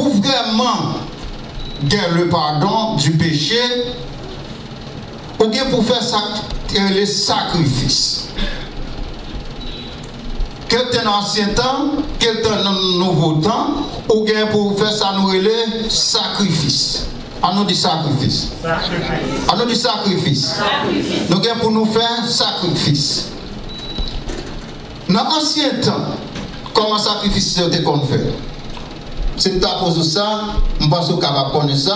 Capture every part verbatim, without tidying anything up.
Pou vrèman gen le pardon du péché, ou gen pou fè sa k rele sakrifis. Ke l te nan ansyen tan, ke l te nan nouvo tan, ou gen pou fè sa nou rele sakrifis. An nou di sakrifis. An nou di sakrifis. Nou gen pou nou fè sakrifis. Nan ansyen tan, kòman sakrifis yo te konn fè? Si m ta poze w sa, m panse w kapab konnen sa.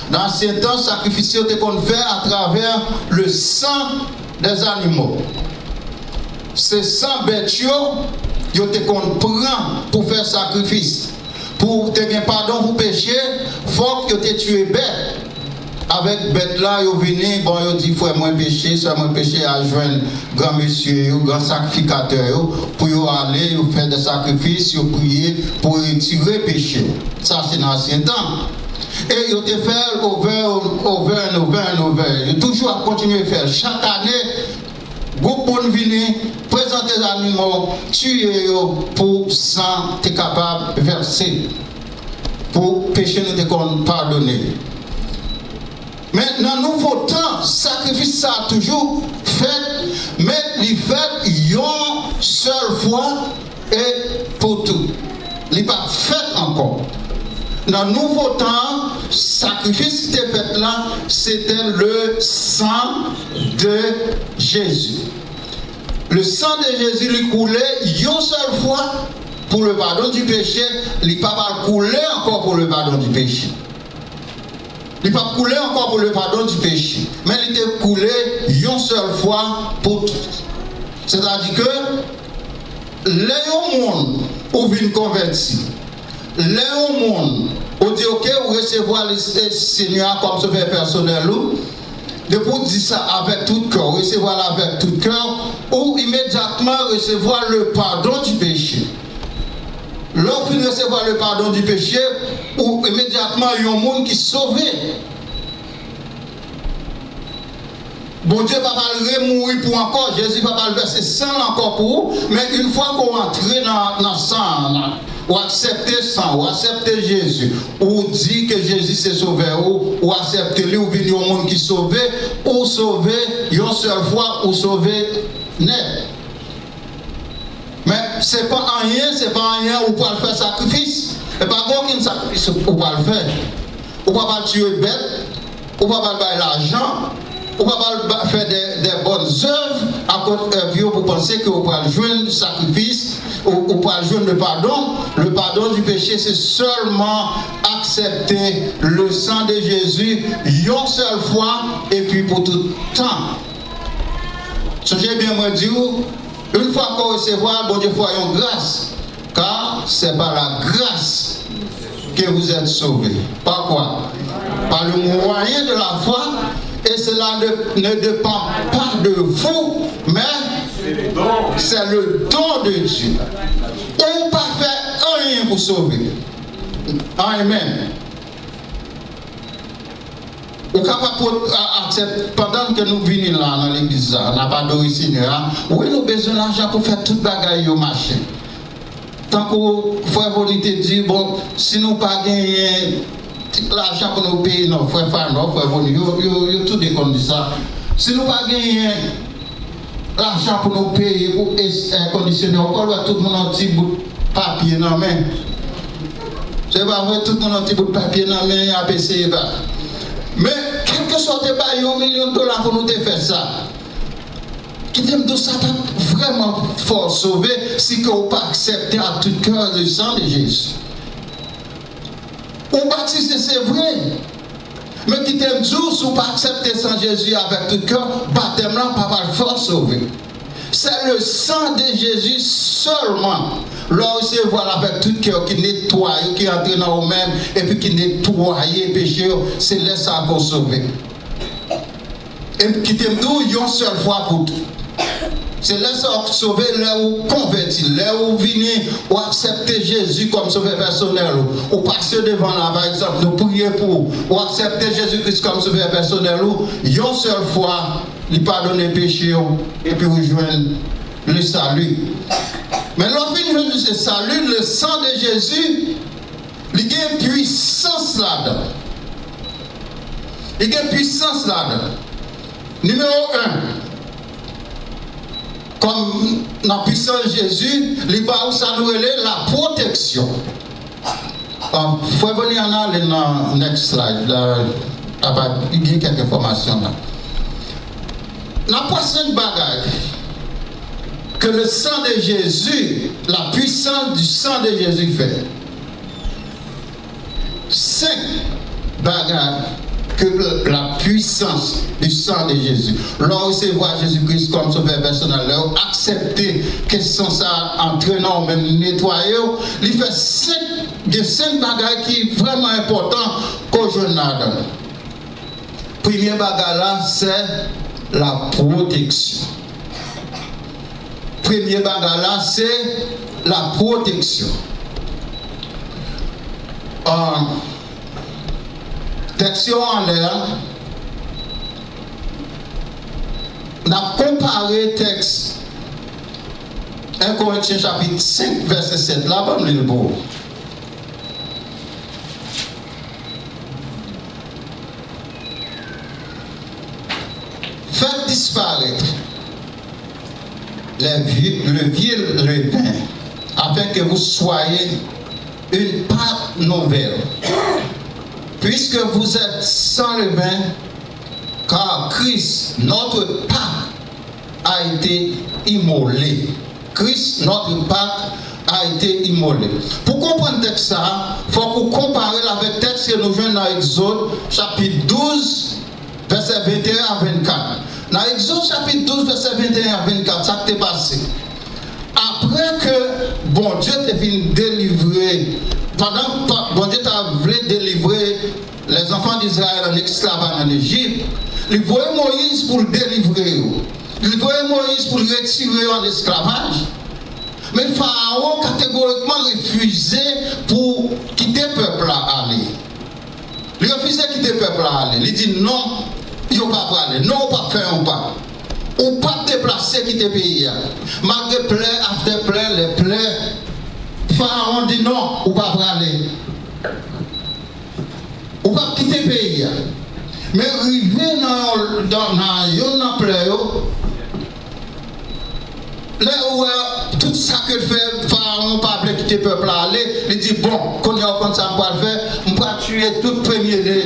Nan ansyen tan, sakrifis yo te konn fè atravè le sang des animaux. Se san bèt yo, yo te konn pran pou fè sakrifis. Pou te gen padon pou peche, fòk yo te tiye bèt. Avèk bèt la, yo vini, bon, yo di, frè mwen peche, sè mwen peche, al jwenn gran mesye yo, gran sakrifikatè yo, pou yo ale, yo fè de sakrifis, yo priye pou retire peche. Sa se nan ansyen tan. E yo te fè l over, over and over and over. Yo toujou ap kontinye fè l. Chak ane, gwoup moun vini, prezante zanimo, tiye yo pou san te kapab vèse, pou peche nou te konn padone. Men nan nouvo tan, sakrifis sa a toujou fèt, men li fèt yon sèl fwa e pou tout. Li pa fèt ankò. Nan nouvo tan an, sakrifis ki te fèt la, se te le sang de Jésus. Le sang de Jésus, li koule yon sèl fwa pou le pardon du péché, li pa pral koule ankò pou le pardon du péché. Li p ap koule ankò pou le pardon du péché, men li te koule yon sèl fwa pou tout. Sètadi ke lè yon moun ou vin konvèti, lè yon moun ou di, oke, ou resevwa le, e, Senyè a kòm sovè pèsonèl ou, depi ou di sa avèk tout kè w, resevwa l avèk tout kè w, ou imedyatman resevwa le pardon du péché. Lè w fin resevwa le pardon du péché, ou imedyatman yon moun ki sove. Bondye pa pral remouri pou ankò, Jezi pa pral vèse san l ankò pou ou, men yon fwa ke w antre nan, nan san an, ou aksepte san, ou aksepte Jezi, ou di ke Jezi se sovè ou, ou aksepte li, ou vin yon moun ki sove, ou sove yon sèl fwa, ou sove nèt. Men se pa anyen, se pa anyen ou pral fè sakrifis. E pa gen okenn sakrifis ou pral fè. Ou pa pral tiye bèt, ou pa pral bay lajan, ou pa pral ba- fè de, de bòn zèv akoz èv yo pou panse ke ou pral jwenn sakrifis, ou, ou pral jwenn le pardon. Le pardon du péché, se sèlman aksepte le sang de Jésus yon sèl fwa epi pou tout tan. Sonje byen, mwen di w, yon fwa ke w resevwa l, Bondye fè w yon gras, car c'est par la grâce que vous êtes sauvés. Par quoi? Par le moyen de la foi, et cela ne, ne dépend pas de vous, mais c'est le don de Dieu. Ou pa fè anyen pou sove. Amen. Ou kapab pot, a, aksepte, pandan ke nou vini la nan legliz la, n ap adore Senyè a. Wi, nou bezwen lajan pou fè tout bagay yo mache. Tankou frè Voni te di, bon, si nou pa genyen lajan pou nou peye, non, frè Fanò, frè Voni, yo, yo, yo tou de konn di sa. Si nou pa genyen lajan pou nou peye pou es- èkondisyone, ou pral wè tout moun yon ti bout papye nan men. Se pa vre, tout moun yon ti bout papye nan men, y ap eseye ba. Men, kèlkeswa w te bay yon milyon dola pou nou te fè sa, kite m di w, sa t ap vrèman fè w sove si ke w pa aksepte ak tout kè le sang de Jésus. Ou batize, se vre. Men kite m di w, si w pa aksepte san Jezi avèk tout kè w, batèm lan pa pral fè w sove. Se le sang de Jésus sèlman, lè w resevwa l avèk tout kè w, ki netwaye w, ki antre nan ou menm, epi ki netwaye peche w, se lè sa a ke w sove. E kite m di w, yon sèl fwa pou tout. Se lè sa w sove, lè ou konvèti, lè ou vini, ou aksepte Jezi kòm sovè pèsonèl ou, ou pase devan la, pa egzanp, nou priye pou ou, ou aksepte Jezi Kris kòm sovè pèsonèl ou, yon sèl fwa, li padone peche w, epi ou jwenn le salut. Men lè w fin jwenn le salut, le sang de Jésus, Li gen pwisans ladan. Li gen pwisans ladan. Nimewo en, kòm nan pwisans Jezi, li ba ou sa nou rele la pwoteksyon. Ah, frè Veni, ann ale nan next slide la, apa gen kèk enfòmasyon la. N ap wè senk bagay que le sang de Jésus, la puissance du sang de Jésus fait. Senk bagay ke la puissance du sang de Jésus. Lè w resevwa Jezi Kris kòm sovè pèsonèl, lè w aksepte ke san sa a antre nan w menm, netwaye w, li fè senk, gen senk bagay ki vrèman enpòtan ke w jwenn ladan l. Premye bagay la, se la pwoteksyon. Premye bagay la, se la pwoteksyon. Ah, tèks yo anlè a, n ap konpare tèks en Korentyen chapit senk, vèsè sèt la, ban m li l pou ou. Faites disparaître les vieux, le vieux levain, afin que vous soyez une pâte nouvelle. Puisque vous êtes sans levain, car Christ, notre Pâque, a été immolé. Christ, notre Pâque, a été immolé. Pou konprann tèks sa a, fòk ou konpare l avèk tèks ke nou jwenn nan Egzòd, chapit douz, vèsè venteyen a vennkat. Nan Egzòd, chapit douz, vèsè venteyen a vennkat, sa k te pase? Apre ke Bondye te fin delivre, pandan pa- Bondye ta vle delivre les enfants d'Israël en esclavage en Égypte, li voye Moyiz pou l delivre yo. Li voye Moyiz pou l retire yo an esklavaj. Men Farawon kategorikman refize pou kite pèp la ale. Li refize kite pèp la ale. Li di, "Non, yo pa prale. Non, ou p ap fè yon pa. Ou p ap deplase kite peyi a." Malgre plè, after plè, lè plè, Farawon di, "Non, ou pa prale. Ou p ap kite peyi a." Men rive nan yon, nan, nan yonn nan plè yo, lè ou wè tout sa ke l fè, Farawon pa vle kite pèp la ale, li di, "Bon, kounye a w konn sa m pral fè, m pral tiye tout premye ne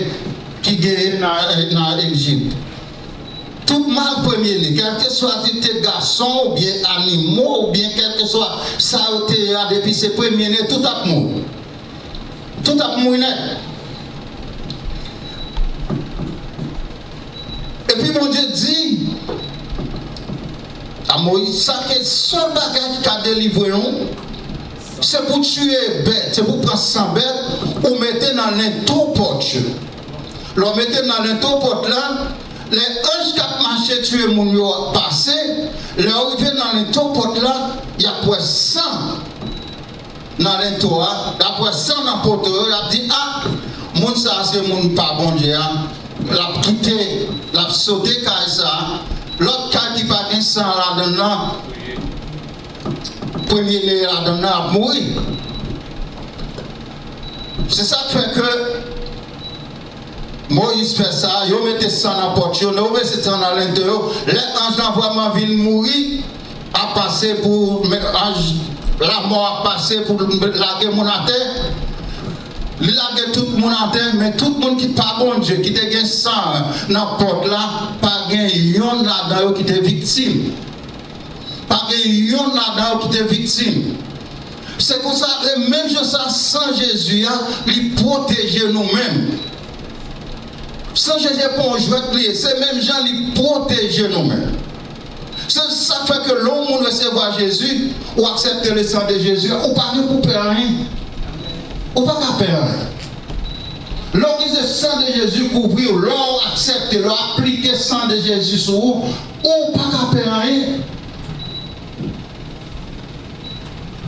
ki genyen nan, nan Ejip. Tout mal premye ne, kèlkeswa si te gason oubyen animo oubyen kèlkeswa sa yo te ye a, depi se premye ne, tout ap mouri." Tout ap mouri nèt. Epi Bondye di a Moyiz, sa ke sèl bagay ki ka delivre nou, se pou tiye bèt, se pou pran san bèt, ou mete nan lento pòt yo. Lè w mete nan lento pòt la, lè anj k ap mache tiye moun yo ap pase, lè yo rive nan lento pòt la, y ap wè san nan lento a, l ap wè san nan poto yo, l ap di, "A, moun sa a se moun pa Bondye a." L ap kite, l ap sote kay sa a. Lòt kay ki pa gen san ladan l nan, premye ne ladan l nan ap mouri. Se sa k fè ke Moyiz fè sa, yo mete san nan pòt yo, yo mete san nan lento yo. Lè anj lan vrèman vin mouri, ap pase pou, men anj lamò ap pase pou lage moun atè. Li lage tout moun atè, men tout moun ki pa Bondye, ki te gen san nan pòt la, pa gen yonn ladan yo ki te viktim. Pa gen yonn ladan yo ki te viktim. Se konsa, e menm jan sa, san Jezi a, li pwoteje nou menm. San Jezi pa yon jwèt li ye, se menm jan li pwoteje nou menm. Se sa k fè ke lè yon moun resevwa Jezi, ou aksepte le sang de Jésus, ou pa gen pou pè anyen. Ou pa ka pè anyen. Lè w gen san de Jezi kouvri w, lè w aksepte, lè w aplike san de Jezi sou ou, ou pa ka pè anyen.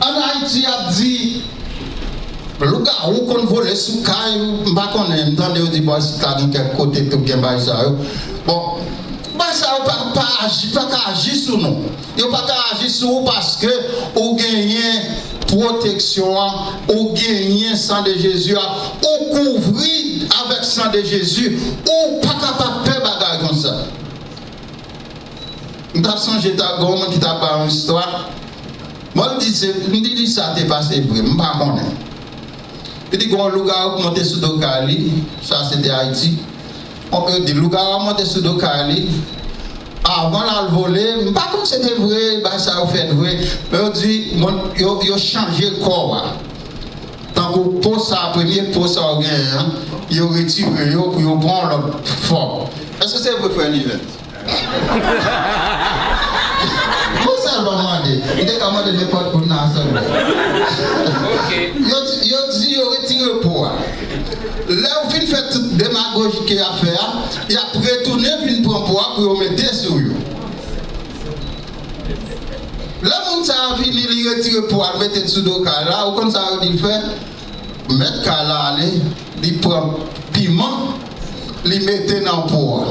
Ann Ayiti, y ap di, lougawou konn vole sou kay, m pa konnen, m tande yo di bò isit la gen kèk kote tou gen bagay sa yo. Bon, bagay sa yo pa, pa aji, pa ka aji sou nou. Yo pa ka aji sou ou paske ou genyen pwoteksyon an, ou genyen san de Jezi a, ou kouvri avèk san de Jezi, ou pa kapab pè bagay konsa. M t ap sonje ta gen yon moun ki t ap ba yon istwa. Bon, m di, se, m di li sa te pase vre, m pa konnen. Li di gen yon lougawou ki monte sou do kay li, sa se te Ayiti. Bon, yo di lougawou a monte sou do kay li. Avan l al vole, m pa konn si se te vre, bagay sa yo fèt vre. Men yo di, bon, yo, yo chanje kò a. Tankou po sa, premye po sa w genyen an, yo retire yo pou yo pran yon lòt fòm. Èske se vre, frè Nivens? Mwen sèlman mande. M te ka mande nenpòt moun nan asanble. Yo di, yo di yo retire po a. Lè yo fin fè tout demagoji ke y ap fè a, y ap retounen vin pran po a pou yo mete sou yo. Lè moun sa a vini, li retire po a, l mete l sou do kay la, ou konn sa yo di l fè? Mèt kay la ale, li pran piman, li mete nan po a.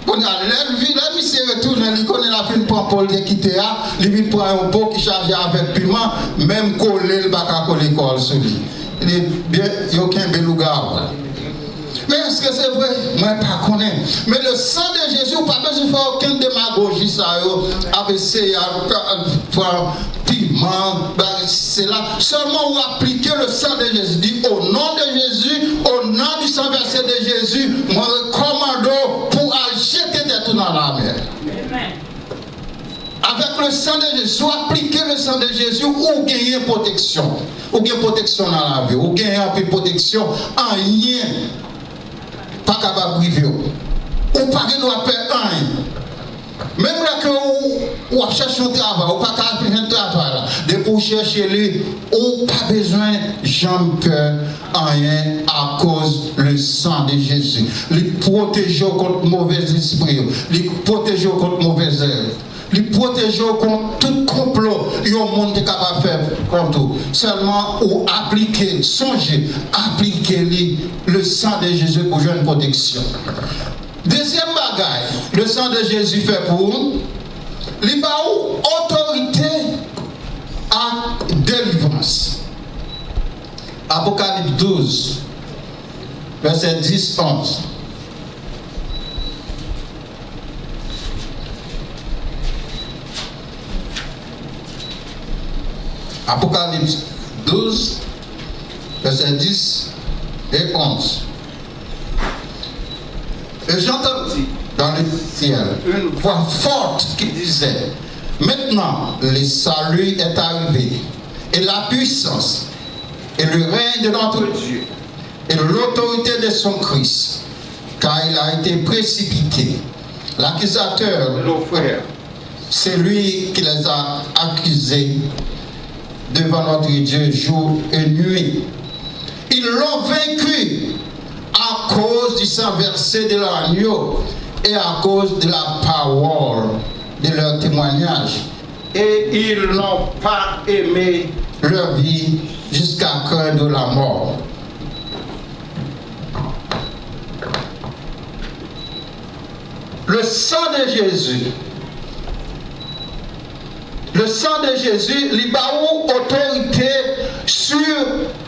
Kounye a, lè l vi-, lè misye retounen, li konnen l ap vin pran po l te kite a, li vin pran yon po ki chaje avèk piman, menm kole l pa ka kole kò l sou li. Li di, byen, yo kenbe lougawou. Men èske se vre? Mwen pa konnen. Men le sang de Jésus, ou pa bezwen fè okenn demagoji sa yo, ap eseye ap pran piman, bagay sela. Sèlman ou aplike le sang de Jésus. Di, au nom de Jésus, au nom du sang versé de Jésus, mwen rekòmande w pou al jete tèt ou nan lamè. Avèk le sang de Jésus, si w aplike le sang de Jésus, ou genyen pwoteksyon. Ou gen pwoteksyon nan lavi w. Ou genyen anpil pwoteksyon. Anyen pa kapab rive w. Ou pa gen dwa pè anyen. Menm lè ke ou, w ap chèche yon travay, ou pa ka jwenn travay la. Depi w chèche li, ou pa bezwen janm pè anyen akoz le sang de Jésus. Li pwoteje w kont movèzespri yo. Li pwoteje w kont movèzèv. Li pwoteje w kont tout konplo yon moun te kapab fè kont ou. Sèlman ou aplike, sonje, aplike li, le sang de Jésus pou jwenn pwoteksyon. Dezyèm bagay, le sang de Jésus fè pou ou, li ba ou otorite ak delivrans. Apokalips douz, vèsè dis, onz. Apocalypse douze, versets dix et onze. Et j'entendis dans le ciel une voix forte qui disait, maintenant, le salut est arrivé, et la puissance, et le règne de notre Dieu, et l'autorité de son Christ, car il a été précipité, l'accusateur de nos frères, celui qui les a accusés devant notre Dieu jour et nuit. Ils l'ont vaincu à cause du sang versé de l'agneau et à cause de la parole de leur témoignage. Et ils n'ont pas aimé leur vie jusqu'à craindre la mort. Le sang de Jésus. Le sang de Jésus, li ba ou otorite sur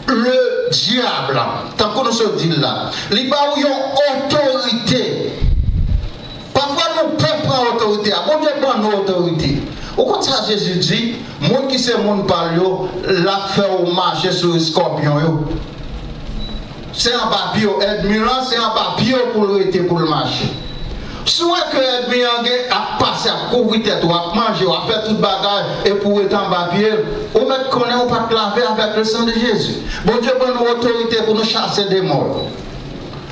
le diable. Tankou nou sot di l la. Li ba ou yon otorite. Pafwa nou pè pran otorite a. Bondye ban nou otorite. Ou konn sa Jezi di? Moun ki se moun pa l yo, l ap fè w mache sou eskòpyon yo. Se anba pye w, ènmi lan, se anba pye w pou l rete, pou l mache. Si w wè ke ènmi an gen, ap pase, ap kouvri tèt ou, ap manje w, ap fè tout bagay, epi w rete anba pye l, ou mèt konnen ou pa t lave avèk le sang de Jésus. Bondye ban nou otorite pou nou chase demon yo.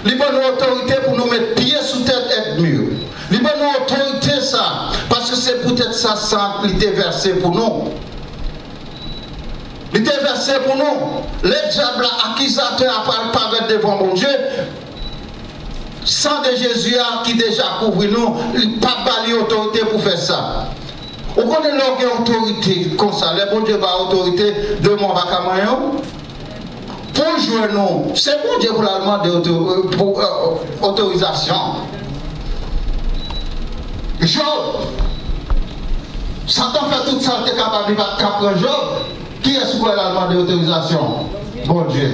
Li ban nou otorite pou nou met pye sou tèt ènmi yo. Li ban nou otorite sa, paske se poutèt sa san li te vèse pou nou. Li te vèse pou nou. Lè dyab la, akizatè a, pral parèt devan Bondye, san de Jezi a ki deja kouvri nou, li p ap ba li otorite pou fè sa. Ou konnen lè w gen otorite konsa, lè Bondye ba otorite, demon pa ka manyen w. Pou l jwenn ou, se Bondye pou l al mande oto-, pou, euh, otorizasyon. Jòb, Satan fè tout sa l te kapab, li pa t ka pran Jòb. Kiyès ou kwè l al mande otorizasyon? Bondye.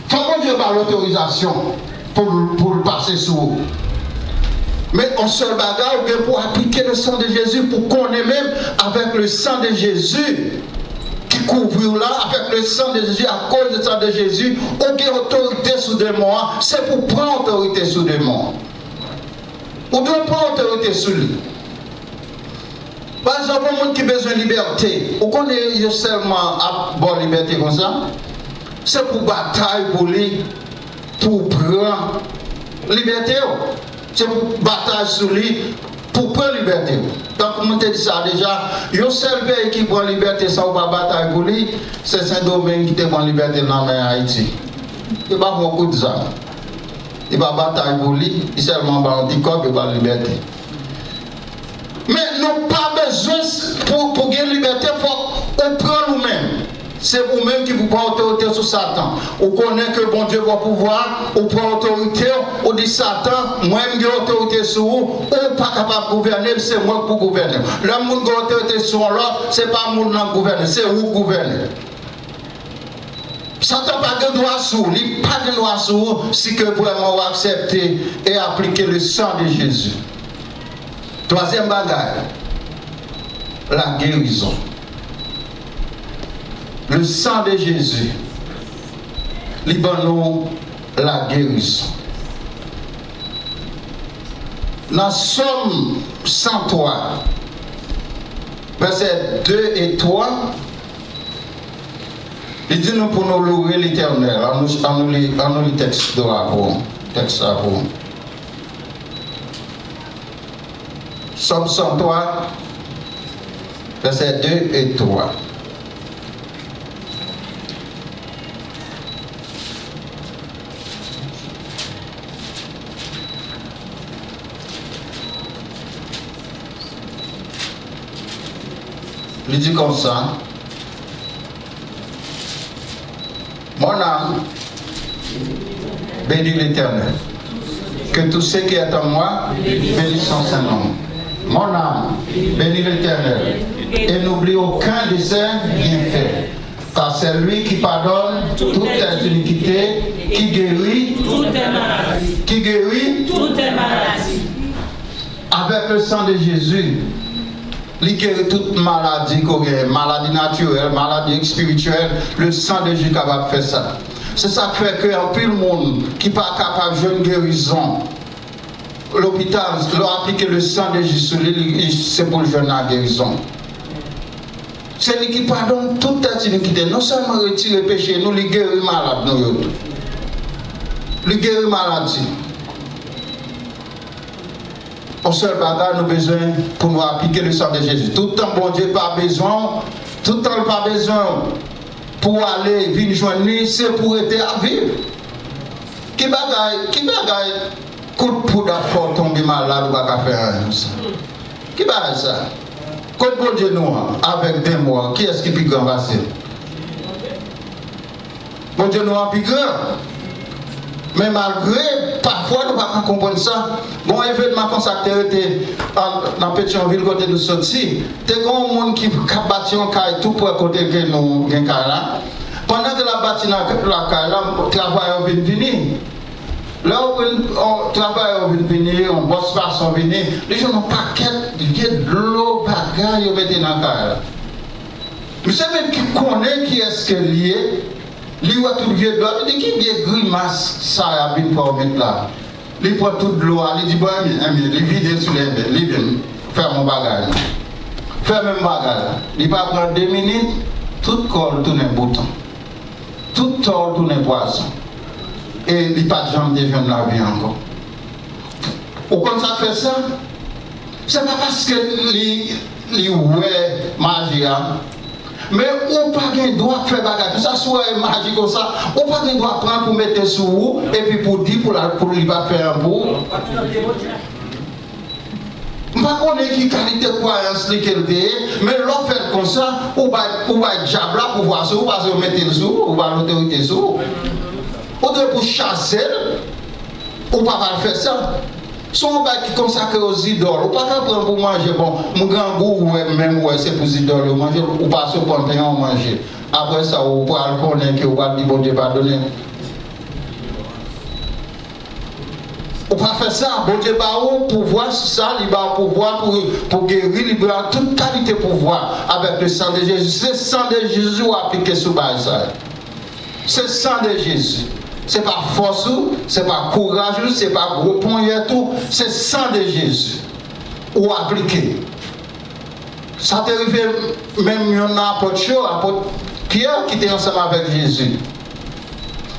Fò Bondye ba l otorizasyon pou l, pou l pase sou ou. Men yon sèl bagay, ou gen pou aplike le sang de Jésus, pou konnen menm avèk le sang de Jésus ki kouvri w la, avèk le sang de Jésus, akoz de sang de Jésus, ou gen otorite sou demon an, se pou pran otorite sou demon an. Ou dwe pran otorite sou li. Pa egzanp, yon moun ki bezwen libète, ou konnen yo sèlman ap ba w libète konsa? Se pou batay pou li, pou w pran libète w. Se pou batay sou li, pou w pran libète w. Tankou mwen te di sa deja, yon sèl peyi ki pran libète san w pa batay pou li, se Sendomeng ki te pran libète l nan men Ayiti. Yo pa pran kout zam. Yo pa batay pou li, li sèlman ba yon ti kòb, yo ba l libète. Men nou pa bezwen s-, pou, pou gen libète, fòk ou pran l ou menm. Se ou menm ki pou pran otorite sou Satan. Ou konnen ke Bondye ba w pouvwa, ou pran otorite w, ou di, Satan, mwen m gen otorite sou ou, ou pa kapab gouvène m, se mwen k pou gouvène w. Lè moun gen otorite sou yon lòt, se pa moun nan k gouvène, se ou k gouvène. Satan pa gen dwa sou ou, li pa gen dwa sou ou si ke vrèman ou aksepte e aplike le sang de Jésus. Twazyèm bagay, la guérison. Le sang de Jésus, li ban nou la guérison. Nan Sòm san twa, vèsè de e twa, li di nou pou nou louwe Letènèl. Ann nou, ann nou li, ann nou li tèks do a pou, tèks la pou. Sòm san twa, vèsè de e twa. Li di konsa, Mon âme, bénis l'Éternel. Que tout ce qui est en moi bénisse son saint nom. Mon âme, bénis l'Éternel et n'oublie aucun de ses bienfaits. Car c'est lui qui pardonne toutes tes iniquités, qui guérit, qui guérit. Avèk le sang de Jésus, li geri tout maladi ke w genyen, maladi natirèl, maladi espirityèl, le sang de Jésus kapab fè sa. Se sa k fè ke anpil moun ki pa kapab jwenn gerizon lopital, lè w aplike le sang de Jésus sou li, li, se pou l jwenn la gerizon. Se li ki padone tout tèt inikite. Non sèlman retire peche nou, li geri malad nou yo tou. Li geri maladi. Yon sèl bagay nou bezwen pou nou aplike le sang de Jésus. Toutan Bondye pa bezwen w, toutan l pa bezwen w pou w ale vin jwenn li, se pou w rete ap viv. Ki bagay, ki bagay kout poud ap fè w tonbe malad, ou pa ka fè anyen konsa? Ki bagay sa? Kot Bondye nou an avèk denmon an, kiyès ki pi gran pase l? Bondye nou an pi gran. Men malgre, pafwa nou pa ka konprann sa. Gon evènman konsa k te rete an, nan Petyonvil kote nou soti. Te gen yon moun ki, k ap bati yon kay tou prè kote ke nou gen kay la. Pandan ke l ap bati nan lakay la, travayè yo vin vini. Lè yo vin, on, travayè yo vin vini, yon bòs mason vini, li jwenn yon pakèt vye dlo bagay yo mete nan kay la. Misye menm ki konnen kiyès ke l ye, li wè tout vye dlo a, li di, "Ki vye grimas sa y ap vin fè w met la?" Li pran tout dlo a, li di, "Bon, enben, enben," li vide l sou li, enben, li vin fèmen bagay la. Fèmen bagay la. Li pa pran de minit, tout kò l tounen bouton. Tout tò l tounen pwazon. E li pa t janm te jwenn lavi ankò. Ou konn sa k fè sa? Se pa paske li, li wè maji a. Men ou pa gen dwa fè bagay konsa, si w wè maji konsa, ou pa gen dwa pran l pou mete sou ou, epi pou di pou l, pou li pa fè anyen pou ou. M pa konnen ki kalite kwayans li ke l te ye, men lè w fè l konsa, ou bay, ou bay dyab la pouvwa sou ou, paske w mete l sou ou, ou ba l otorite sou ou. Ou dwe pou chase l, ou pa pral fè sa. Se yon bagay ki konsakre yo zidòl. Ou pa ka pran pou manje. Bon, m grangou, ou wè, menm ou wè, se pou zidòl yo manje, ou pase w pran pen an, ou manje. Apre sa, ou pral konnen ke ou pral di Bondye padone. Ou pa fè sa. Bondye ba ou pouvwa sou sa, li ba ou pouvwa pou, pou geri, li ba ou tout kalite pouvwa avèk le san de Jezi. Se san de Jezi ou aplike sou bagay sa yo. Se san de Jezi. Se pa fòs ou, se pa kouraj ou, se pa gwo ponyèt ou, se san de Jezi. Ou aplike. Sa te rive menm yonn nan apot yo, apot Pyè ki te ansanm avèk Jezi.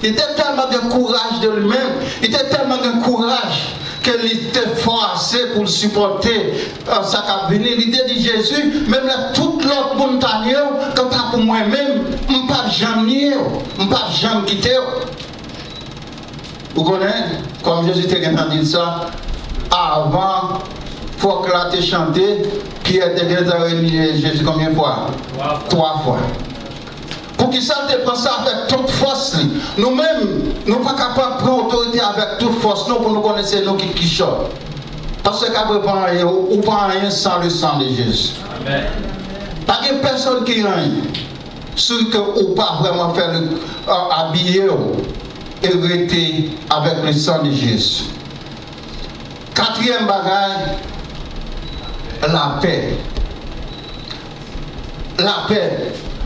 Li te tèlman gen kouraj de li menm, li te tèlman gen kouraj ke li te fò ase pou l sipòte, eh, sa k ap vini. Li te di Jezi, menm lè tout lòt moun ta nye w, kanta pou mwen menm, m p ap janm nye w, m p ap janm kite w. Ou konnen, kòm Jezi te gentan di l sa, avan kòk la te chante, Pyè te gentan reniye Jezi konbyen fwa? Twa fwa. Twa fwa. Poukisa l te pran sa avèk tout fòs li? Nou menm, nou pa kapab pran otorite avèk tout fòs nou pou nou konnen se nou ki kichòt. Paske kabre pa anyen, ou, ou pa anyen san le san de Jezi. Amèn. Pa gen pèsonn ki anyen si ke ou pa vrèman fè le, a, abiye w e rete avèk le san de Jezi. Katriyèm bagay, lapè. Lapè.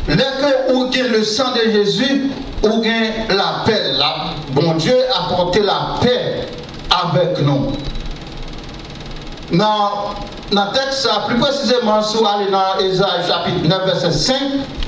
Lè ke ou gen le san de Jezi, ou gen lapè. La, Bondye apòte lapè avèk nou. Nan, nan tèks sa, pli presizeman, si w ale nan Ezayi chapit nèf, vèsè senk,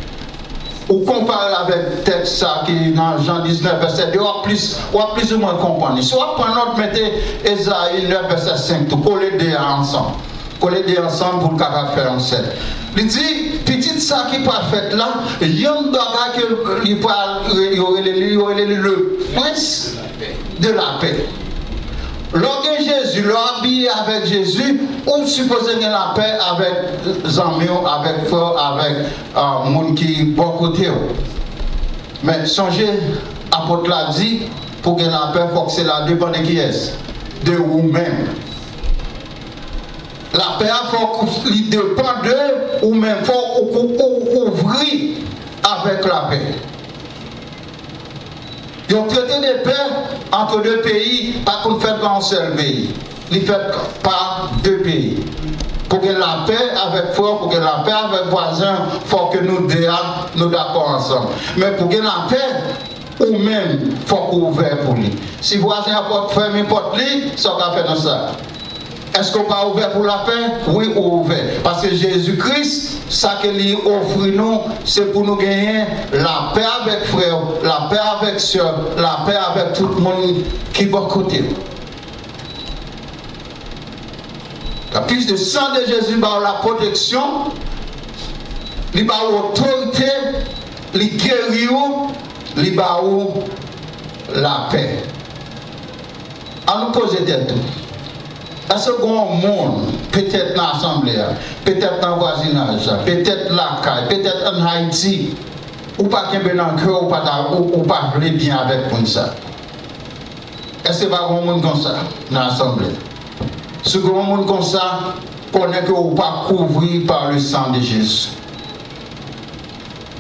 ou konpare l avèk tèks sa ki nan Jan diznèf, vèsè de, w ap plis, w ap plizoumwen konprann li. Si w ap pran nòt, mete Ezayi nèf, vèsè senk tou, kole de a ansanm. Kole de ansanm pou l kapab fè yon sèl. Li di, pitit sa ki pral fèt la, yon bagay ke li pral, yo rele li, yo rele li le prince de la paix. Lè w gen Jezi, lè w abiye avèk Jezi, ou sipoze gen lapè avèk zanmi w, avèk frè w, avèk, ah, moun ki bò kote w. Men sonje, apot la di, pou gen lapè, fòk se la depann de kiyès? De ou menm. Lapè a fòk li depann de ou menm. Fòk ou, ou, ou kouvri avèk lapè. Yon trete de pè ant de peyi pa konn fèt pa yon sèl peyi. Li fèt pa de peyi. Pou gen lapè avèk frè w, pou gen lapè avèk vwazen, fòk ke nou de a, nou dakò ansanm. Men pou gen lapè, ou menm, fòk ou ouvè pou li. Si vwazen an pòt, fèmen pòt li, sa w ka fè nan sa? Èske w pa ouvè pou lapè? Wi, ou ouvè. Paske Jezi Kris, sa ke li ofri nou, se pou nou genyen lapè avèk frè w, lapè avèk sè w, lapè avèk tout moun ki bò kote w. Le plis de san de Jezi ba w la pwoteksyon, li ba w otorite, li geri w, li ba w lapè. An nou poze tèt nou. Èske gen yon moun, petèt nan asanble a, petèt nan vwazinaj la, petèt lakay, petèt ann Ayiti, ou pa kenbe nan kè w, ou pa ta, ou, ou pa vle byen avèk moun sa? Èske pa gen yon moun konsa nan asanble? Si gen yon moun konsa, konnen ke ou pa kouvri par le sang de Jésus.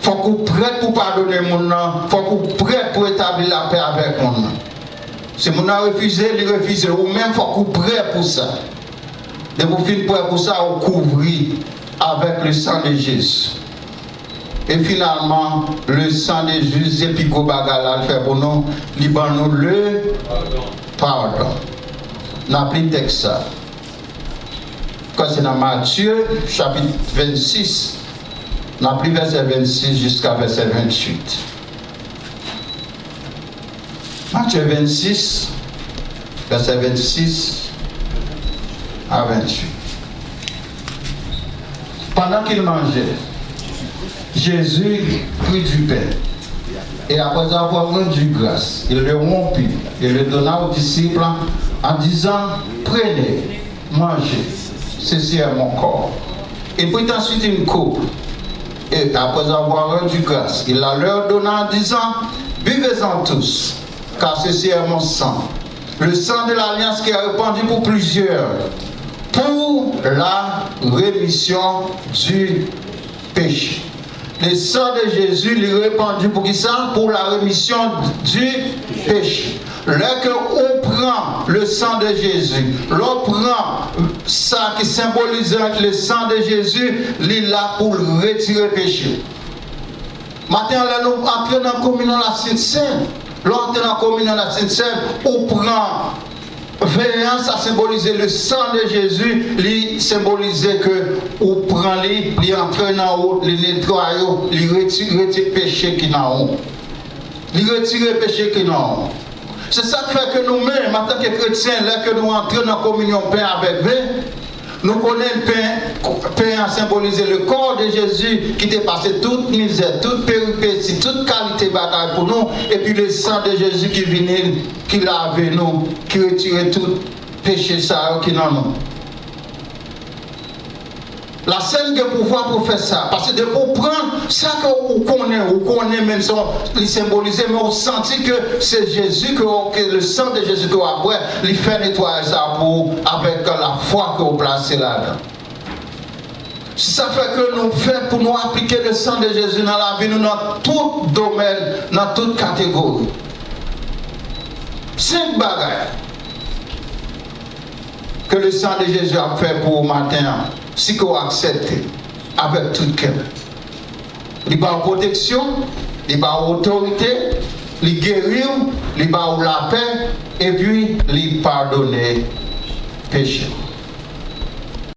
Fòk ou prèt pou padone moun nan, fòk ou prèt pou etabli lapè avèk moun nan. Si moun nan refize, li refize, ou menm fòk ou prè pou sa. Depi w fin prè pou sa, ou kouvri avèk le sang de Jésus. E finalman, le sang de Jésus, se pi gwo bagay la, l fè pou nou, li ban nou le padon. N ap li tèks sa. Kwè se nan Matye, chapit vennsis, n ap li vèsè vennsis jiska vèsè venntuit. Matye vennsis, vèsè vennsis a venntuit. Pendant qu'il mangeait, Jésus prit du pain et, après avoir rendu grâce, il le rompit et le donna aux disciples en disant, prenez, mangez, ceci est mon corps. Il prit ensuite une coupe et, après avoir rendu grâce, il la leur donna en disant, buvez-en tous, car ceci est mon sang, Le sang de l'alliance qui est répandu pour plusieurs, pour la rémission du péché. Le sang de Jésus, li repann pou ki sa? Pour la rémission du péché. Lè ke ou pran le sang de Jésus, lè ou pran sa ki senbolize avèk le sang de Jésus, li la pou l retire peche. Maten an, lè nou antre nan kominyon la Sent Sèn, lè w antre nan kominyon la Sent Sèn, ou pran ven an, sa senbolize le sang de Jésus, li senbolize ke ou pran li, li antre nan ou, li netwaye w, li retire, retire peche ki nan ou. Li retire peche ki nan ou. Se sa k fè ke nou menm, antanke kretyen, lè ke nou antre nan kominyon pen avèk ven, nou konnen pen, pen an senbolize le corps de Jésus ki te pase tout mizè, tout peripesi, tout kalite bagay pou nou, epi le sang de Jésus ki vini, ki lave nou, ki retire tout peche sa yo ki nan nou. La Sèn gen pouvwa pou fè sa. Paske depi w pran sa ke ou konnen, ou konnen menm se yon, li senbolize, men ou santi ke se Jezi ke w, ke le sang de Jésus ke w ap bwè, li fè netwayaj sa pou ou avèk lafwa ke w plase ladan. Se sa fè ke nou fèt pou nou aplike le sang de Jésus nan lavi nou, nan tout domèn, nan tout kategori. Senk bagay ke le sang de Jésus ap fè pou ou maten an, si ke w aksepte avèk tout kè. Li ba w pwoteksyon, li ba w otorite, li geri w, li ba w lapè, epi li padone peche w.